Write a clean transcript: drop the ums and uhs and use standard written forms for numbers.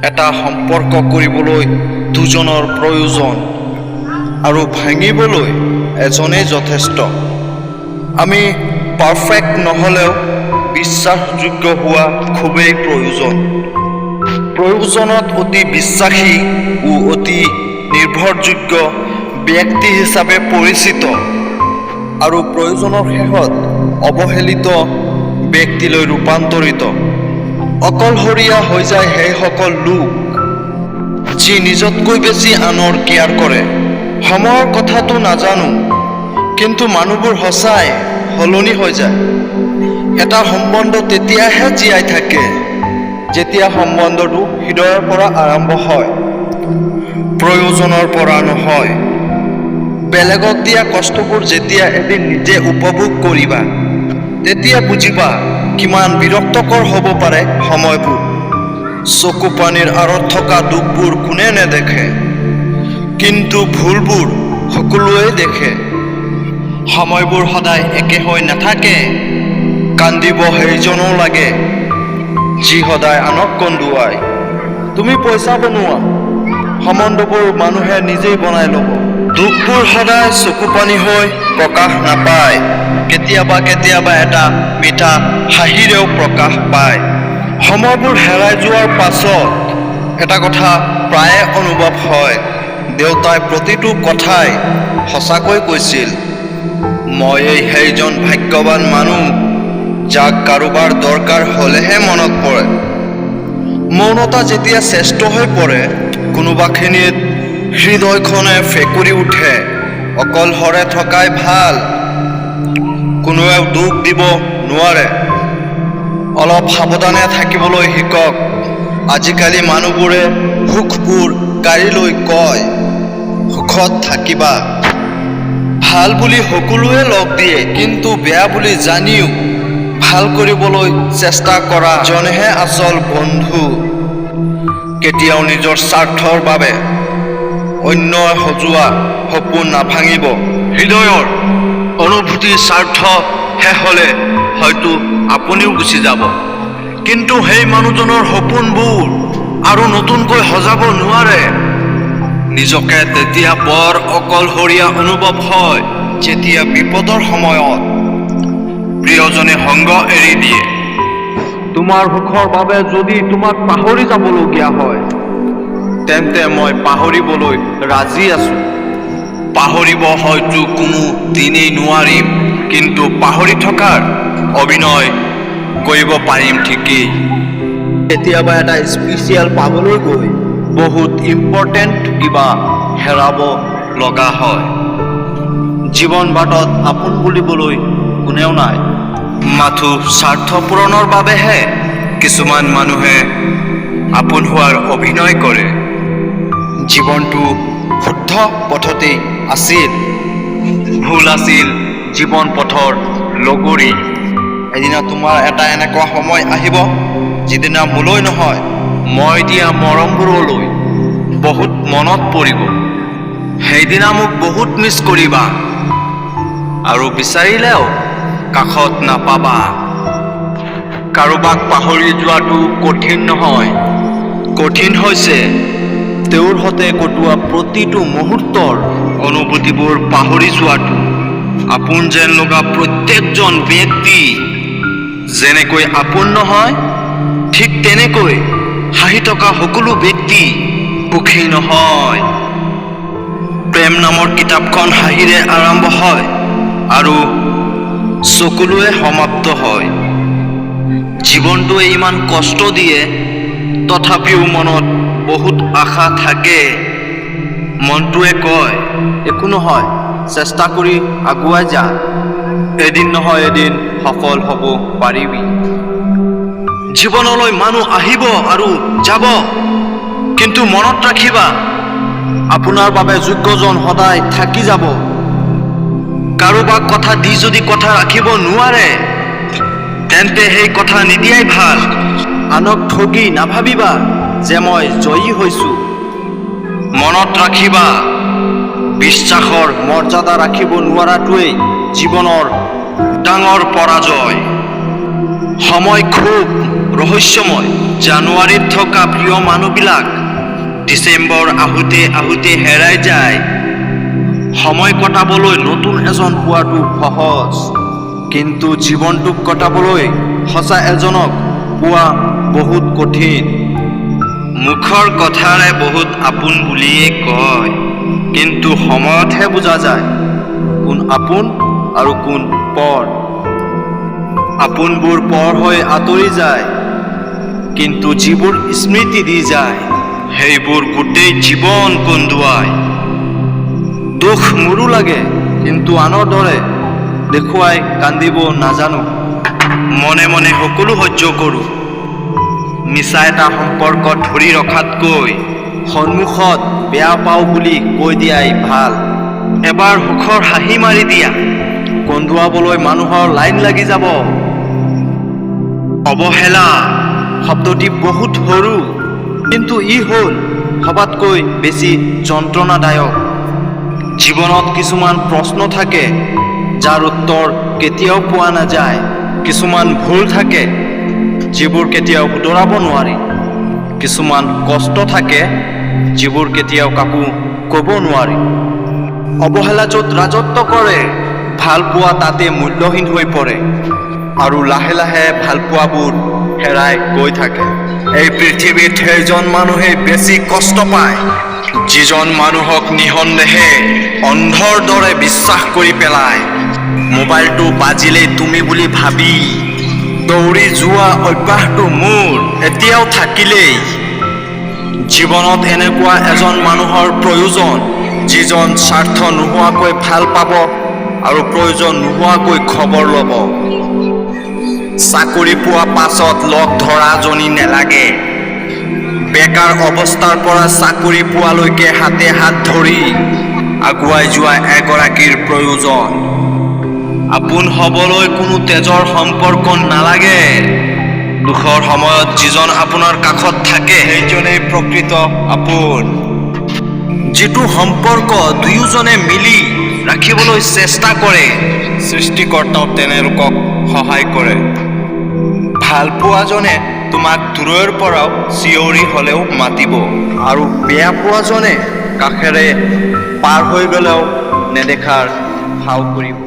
এটা সম্পৰ্ক কৰিবলৈ দুজনৰ প্ৰয়োজন আৰু ভাঙিবলৈ এজনেই যথেষ্ট। আমি পাৰফেক্ট নহ'লেও বিশ্বাসযোগ্য হোৱা খুবেই প্ৰয়োজন। প্ৰয়োজনত অতি বিশ্বাসী ও অতি নিৰ্ভৰযোগ্য ব্যক্তি হিচাপে পৰিচিত আৰু প্ৰয়োজনৰ শেষত অৱহেলিত ব্যক্তিলৈ ৰূপান্তৰিত। অকলশৰীয়া হৈ যায় সেইসকল লোক যি নিজতকৈ বেছি আনৰ কেয়াৰ কৰে। সময়ৰ কথাটো নাজানো, কিন্তু মানুহবোৰ সঁচাই সলনি হৈ যায়। এটা সম্বন্ধ তেতিয়াহে জীয়াই থাকে যেতিয়া সম্বন্ধটো হৃদয়ৰ পৰা আৰম্ভ হয়, প্ৰয়োজনৰ পৰা নহয়। বেলেগক দিয়া কষ্টবোৰ যেতিয়া এদিন নিজে উপভোগ কৰিবা, তেতিয়া বুজিবা কিমান বিৰক্তকৰ হ'ব পাৰে সময়বোৰ। চকু পানীৰ আঁৰত থকা দুখবোৰ কোনে নেদেখে, কিন্তু ভুলবোৰ সকলোৱে দেখে। সময়বোৰ সদায় একে হৈ নাথাকে। কান্দিব সেইজনো লাগে যি সদায় আনক কন্দুৱায়। তুমি পইচা বনোৱা, সম্বন্ধবোৰ মানুহে নিজেই বনাই ল'ব। দুখবোৰ সদায় চকু পানী হৈ প্ৰকাশ নাপায়, কেতিয়াবা কেতিয়াবা এটা মিঠা হাঁহিৰেও প্ৰকাশ পায়। সময়বোৰ হেৰাই যোৱাৰ পাছত এটা কথা প্ৰায়ে অনুভৱ হয়, দেউতাই প্ৰতিটো কথাই সঁচাকৈ কৈছিল। ময়েই সেইজন ভাগ্যৱান মানুহ যাক কাৰোবাৰ দৰকাৰ হ'লেহে মনত পৰে। মৌনতা যেতিয়া শ্ৰেষ্ঠ হৈ পৰে, কোনোবাখিনিত হৃদয়খনে ফেকুৰি উঠে। অকলশৰে থকাই ভাল, কোনোৱেও দুখ দিব নোৱাৰে। অলপ সাৱধানে থাকিবলৈ শিকক। আজিকালি মানুহবোৰে সুখবোৰ কাঢ়ি লৈ কয়, সুখত থাকিবা। ভাল বুলি সকলোৱে লগ দিয়ে, কিন্তু বেয়া বুলি জানিও ভাল কৰিবলৈ চেষ্টা কৰা জনহে আচল বন্ধু। কেতিয়াও নিজৰ স্বাৰ্থৰ বাবে অন্যই সজোৱা সপোন নাভাঙিব। হৃদয়ৰ অনুভূতিৰ স্বাৰ্থ শেষ হ'লে হয়তো আপুনিও গুচি যাব, কিন্তু সেই মানুহজনৰ সপোনবোৰ আৰু নতুনকৈ সজাব নোৱাৰে। নিজকে তেতিয়া বৰ অকলশৰীয়া অনুভৱ হয় যেতিয়া বিপদৰ সময়ত প্ৰিয়জনে সংগ এৰি দিয়ে। তোমাৰ সুখৰ বাবে যদি তোমাক পাহৰি যাবলগীয়া হয়, তেন্তে মই পাহৰিবলৈ ৰাজি আছোঁ। পাহৰিব হয়তো কোনো দিনেই নোৱাৰিম, কিন্তু পাহৰি থকাৰ অভিনয় কৰিব পাৰিম ঠিকেই। কেতিয়াবা এটা স্পেচিয়েল পাবলৈ গৈ বহুত ইম্পৰ্টেণ্ট কিবা হেৰাব লগা হয়। জীৱন বাটত আপোন বুলিবলৈ কোনেও নাই, মাথো স্বাৰ্থ পূৰণৰ বাবেহে কিছুমান মানুহে আপোন হোৱাৰ অভিনয় কৰে। জীৱনটো শুদ্ধ পথতেই আছিল, ভুল আছিল জীৱন পথৰ লগৰী। এদিনা তোমাৰ এটা এনেকুৱা সময় আহিব যিদিনা মোলৈ নহয়, মই দিয়া মৰমবোৰলৈ বহুত মনত পৰিব। সেইদিনা মোক বহুত মিছ কৰিবা আৰু বিচাৰিলেও কাষত নাপাবা। কাৰোবাক পাহৰি যোৱাটো কঠিন নহয়, কঠিন হৈছে তেওঁৰ সতে কটোৱা প্ৰতিটো মুহূৰ্তৰ অনুভূতিবোৰ পাহৰি যোৱাটো। আপোন যেন লগা প্ৰত্যেকজন ব্যক্তি যেনেকৈ আপোন নহয়, ঠিক তেনেকৈ হাঁহি থকা সকলো ব্যক্তি সুখী নহয়। প্ৰেম নামৰ কিতাপখন হাঁহিৰে আৰম্ভ হয় আৰু চকুলোৱে সমাপ্ত হয়। জীৱনটোৱে ইমান কষ্ট দিয়ে, তথাপিও মনত বহুত আশা থাকে। মনটোৱে কয়, একো নহয়, চেষ্টা কৰি আগুৱাই যা, এদিন নহয় এদিন সফল হ'ব পাৰিবি। জীৱনলৈ মানুহ আহিব আৰু যাব, কিন্তু মনত ৰাখিবা, আপোনাৰ বাবে যোগ্যজন সদায় থাকি যাব। কাৰোবাক কথা দি যদি কথা ৰাখিব নোৱাৰে, তেন্তে সেই কথা নিদিয়াই ভাল। আনক ঠগি নাভাবিবা যে মই জয়ী হৈছোঁ। মনত ৰাখিবা, বিশ্বাসৰ মৰ্যাদা ৰাখিব নোৱাৰাটোৱেই জীৱনৰ ডাঙৰ পৰাজয়। সময় খুব ৰহস্যময়। জানুৱাৰীত থকা প্ৰিয় মানুহবিলাক ডিচেম্বৰ আহোঁতে আহোঁতে হেৰাই যায়। সময় কটাবলৈ নতুন এজন পোৱাটো সহজ, কিন্তু জীৱনটোক কটাবলৈ সঁচা এজনক পোৱা বহুত কঠিন। মুখৰ কথাৰে বহুত আপোন বুলিয়ে কয়, কিন্তু সময়তহে বুজা যায় কোন আপোন আৰু কোন পৰ। আপোনবোৰ পৰ হৈ আঁতৰি যায়, কিন্তু যিবোৰ স্মৃতি দি যায় সেইবোৰ গোটেই জীৱন কন্দুৱায়। দুখ মোৰো লাগে, কিন্তু আনৰ দৰে দেখুৱাই কান্দিব নাজানো। মনে মনে সকলো সহ্য কৰোঁ। মিছা এটা সম্পৰ্ক ধৰি ৰখাতকৈ সন্মুখত বেয়া পাওঁ বুলি কৈ দিয়াই ভাল। এবাৰ সুখৰ হাঁহি মাৰি দিয়া, কন্দুৱাবলৈ মানুহৰ লাইন লাগি যাব। অৱহেলা শব্দটি বহুত সৰু, কিন্তু ই হ'ল সবাতকৈ বেছি যন্ত্ৰণাদায়ক। জীৱনত কিছুমান প্ৰশ্ন থাকে যাৰ উত্তৰ কেতিয়াও পোৱা নাযায়। কিছুমান ভুল থাকে যিবোৰ কেতিয়াও শুধৰাব নোৱাৰি। কিছুমান কষ্ট থাকে যিবোৰ কেতিয়াও কাকো ক'ব নোৱাৰি। অৱহেলা য'ত ৰাজত্ব কৰে, ভালপোৱা তাতে মূল্যহীন হৈ পৰে আৰু লাহে লাহে ভালপোৱাবোৰ হেৰাই গৈ থাকে। এই পৃথিৱীত সেইজন মানুহেই বেছি কষ্ট পায় যিজন মানুহক নিঃসন্দেহে অন্ধৰ দৰে বিশ্বাস কৰি পেলায়। মোবাইলটো বাজিলেই তুমি বুলি ভাবি দৌৰি যোৱা অভ্যাসটো মোৰ এতিয়াও থাকিলেই। জীৱনত এনেকুৱা এজন মানুহৰ প্ৰয়োজন যিজন স্বাৰ্থ নোহোৱাকৈ ভাল পাব আৰু প্ৰয়োজন নোহোৱাকৈ খবৰ ল'ব। চাকৰি পোৱা পাছত লগ ধৰাজনী নেলাগে। বেকাৰ অৱস্থাৰ পৰা চাকৰি পোৱালৈকে হাতে হাত ধৰি আগুৱাই যোৱা এগৰাকীৰ প্ৰয়োজন। আপোন হ'বলৈ কোনো তেজৰ সম্পৰ্ক নালাগে। দুখৰ সময়ত যিজন আপোনাৰ কাষত থাকে সেইজনেই প্ৰকৃত আপোন। যিটো সম্পৰ্ক দুয়োজনে মিলি ৰাখিবলৈ চেষ্টা কৰে, সৃষ্টিকৰ্তাও তেনেলোকক সহায় কৰে। ভালপোৱাজনে তোমাক দূৰৈৰ পৰাও চিঞৰি হ'লেও মাতিব আৰু বেয়া পোৱাজনে কাষেৰে পাৰ হৈ গ'লেও নেদেখাৰ ভাও কৰিব।